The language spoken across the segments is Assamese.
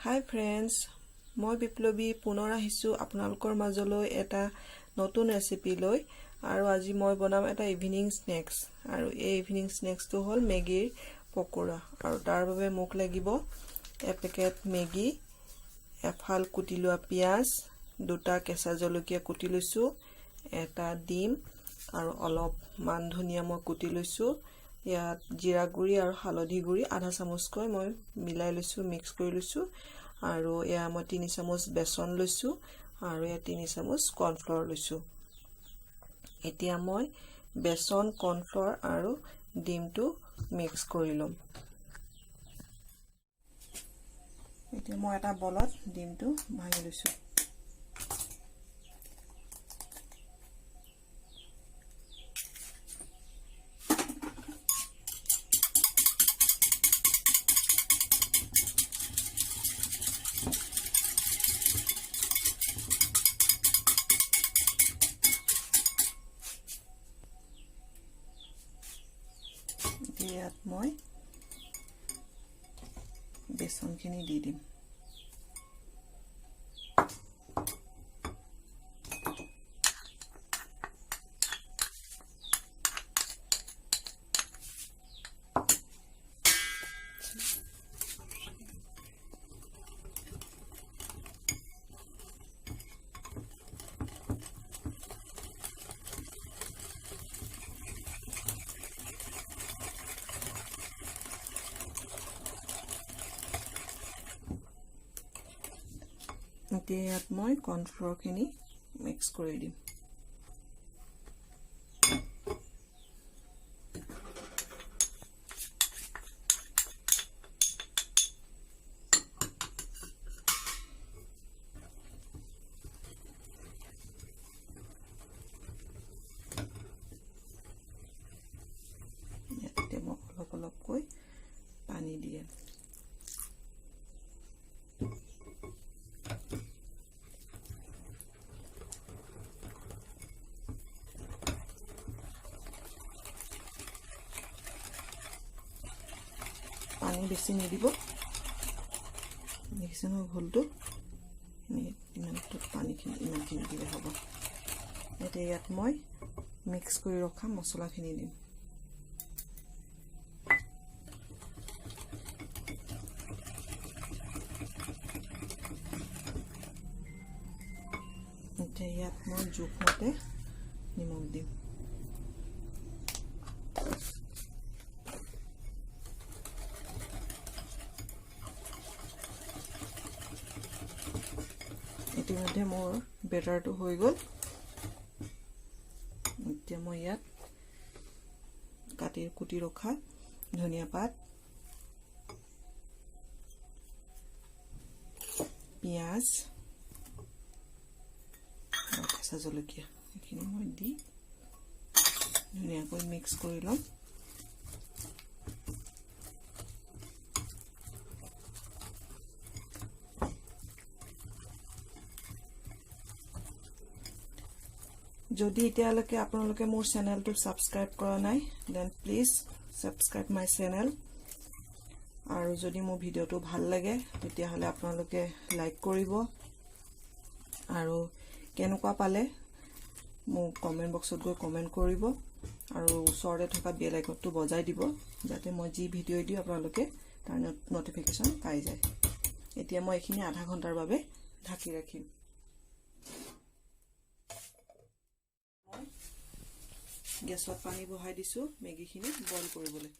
হাই ফ্ৰেণ্ডছ, মই বিপ্লৱী পুনৰ আহিছোঁ আপোনালোকৰ মাজলৈ এটা নতুন ৰেচিপি লৈ। আৰু আজি মই বনাম এটা ইভিনিং স্নেক্স, আৰু এই ইভিনিং স্নেক্সটো হ'ল মেগীৰ পকোৰা। আৰু তাৰ বাবে মোক লাগিব এপেকেট মেগী, এফাল কুটি লোৱা পিঁয়াজ, দুটা কেঁচা জলকীয়া কুটি লৈছোঁ, এটা ডিম আৰু অলপ মান ধনিয়া মই কুটি লৈছোঁ। ইয়াত জিৰা গুড়ি আৰু হালধি গুড়ি আধা চামুচকৈ মই মিলাই লৈছোঁ, মিক্স কৰি লৈছোঁ। আৰু এয়া মই 3 চামুচ বেচন লৈছোঁ আৰু এয়া 3 চামুচ কৰ্ণফ্ল'ৰ লৈছোঁ। এতিয়া মই বেচন, কৰ্ণফ্ল'ৰ আৰু ডিমটো মিক্স কৰি ল'ম। এতিয়া মই এটা বলত ডিমটো ভাঙি লৈছোঁ। ইয়াত মই বেচনখিনি দি দিম। এতিয়া ইয়াত মই কৰ্ণফ্ল'ৰখিনি মিক্স কৰি দিম। ইয়াত মই অলপ অলপকৈ পানী দিম। পানী বেছি নিদিব। দেখিছে নহয় ঘোলটো, ইমানটো পানীখিনি ইমানখিনি দিলে হ'ব। এতিয়া ইয়াত মই মিক্স কৰি ৰখা মছলাখিনি দিম। এতিয়া ইয়াত মই জোখমতে নিমখ দিম। ইতিমধ্যে মোৰ বেটাৰটো হৈ গ'ল। এতিয়া মই ইয়াত কাটি কুটি ৰখা ধনিয়া পাত, পিঁয়াজ আৰু কেঁচা জলকীয়া এইখিনি মই দি ধুনীয়াকৈ মিক্স কৰি ল'ম। যদি এতিয়ালৈকে আপোনালোকে মোৰ চেনেলটো ছাবস্ক্ৰাইব কৰা নাই, then please subscribe my channel. আৰু যদি মোৰ ভিডিঅ'টো ভাল লাগে তেতিয়াহ'লে আপোনালোকে লাইক কৰিব, আৰু কেনেকুৱা পালে মোক কমেণ্ট বক্সত গৈ কমেণ্ট কৰিব, আৰু ওচৰতে থকা বেল আইকনটো বজাই দিব, যাতে মই যি ভিডিঅ' দিওঁ আপোনালোকে তাৰ ন'টিফিকেশ্যন পাই যায়। এতিয়া মই এইখিনি আধা ঘণ্টাৰ বাবে ঢাকি ৰাখিম। গেছত পানী বহাই দিছোঁ মেগীখিনি বইল কৰিবলৈ।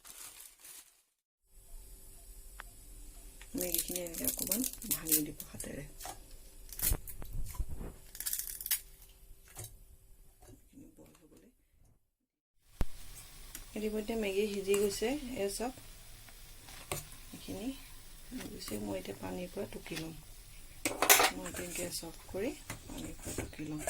মেগীখিনি এনেকৈ অকণমান ভাঙি দিব হাতেৰে। বইল হ'বলৈ ইতিমধ্যে মেগী সিজি গৈছে। এয়া চাওক, এইখিনি গৈছে। মই এতিয়া পানীৰ পৰা টুকি ল'ম। মই এতিয়া গেছ অফ কৰি পানীৰ পৰা টুকি ল'ম।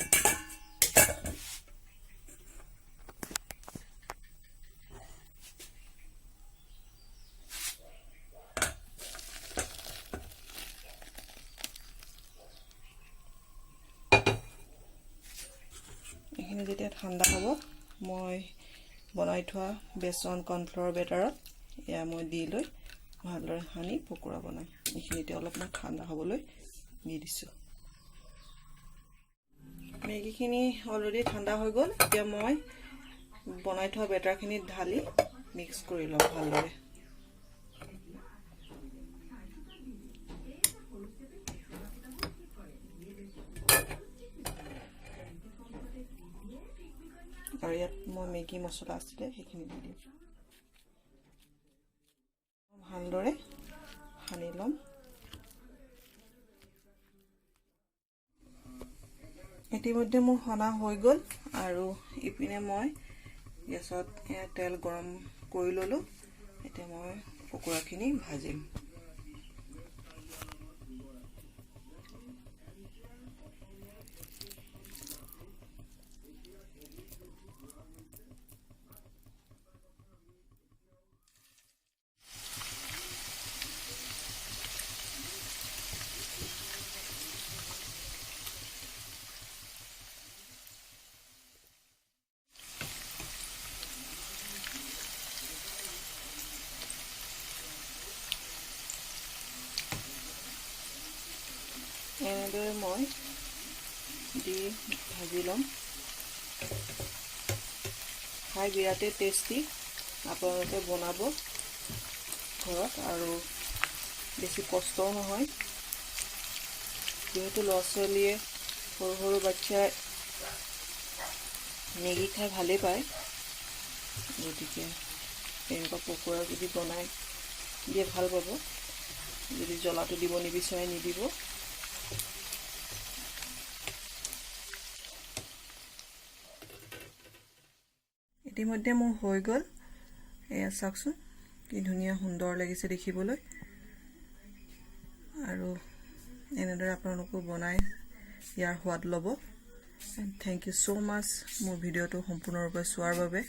এইখিনি যেতিয়া ঠাণ্ডা হ'ব, মই বনাই থোৱা বেচন কৰ্ণফ্ল'ৰ বেটাৰত এয়া মই দি লৈ ভালদৰে সানি পকোৰা বনাম। এইখিনি এতিয়া অলপমান ঠাণ্ডা হ'বলৈ দি দিছোঁ। মেগীখিনি অলৰেডি ঠাণ্ডা হৈ গ'ল। এতিয়া মই বনাই থোৱা বেটাৰখিনি ঢালি মিক্স কৰি ল'ম ভালদৰে। আৰু ইয়াত মই মেগী মছলা আছিলে, সেইখিনি দি দিম। ভালদৰে সানি ল'ম। ইতিমধ্যে মোৰ সনা হৈ গ'ল। আৰু ইপিনে মই গেছত তেল গৰম কৰি ল'লোঁ। এতিয়া মই পকোৰাখিনি ভাজিম। এনেদৰে মই দি ভাজি ল'ম। খাই বিৰাটেই টেষ্টি। আপোনালোকে বনাব ঘৰত আৰু বেছি কষ্টও নহয়। যিহেতু ল'ৰা ছোৱালীয়ে, সৰু সৰু বাচ্ছাই মেগী খাই ভালেই পায়, গতিকে এনেকুৱা পকোৰা যদি বনাই দিয়ে ভাল পাব। যদি জ্বলাটো দিব নিবিচাৰে, নিদিব। ইতিমধ্যে মোৰ হৈ গ'ল। এয়া চাওকচোন, কি ধুনীয়া সুন্দৰ লাগিছে দেখিবলৈ। আৰু এনেদৰে আপোনালোকেও বনাই ইয়াৰ সোৱাদ ল'ব। Thank you so much মোৰ ভিডিঅ'টো সম্পূৰ্ণৰূপে চোৱাৰ বাবে।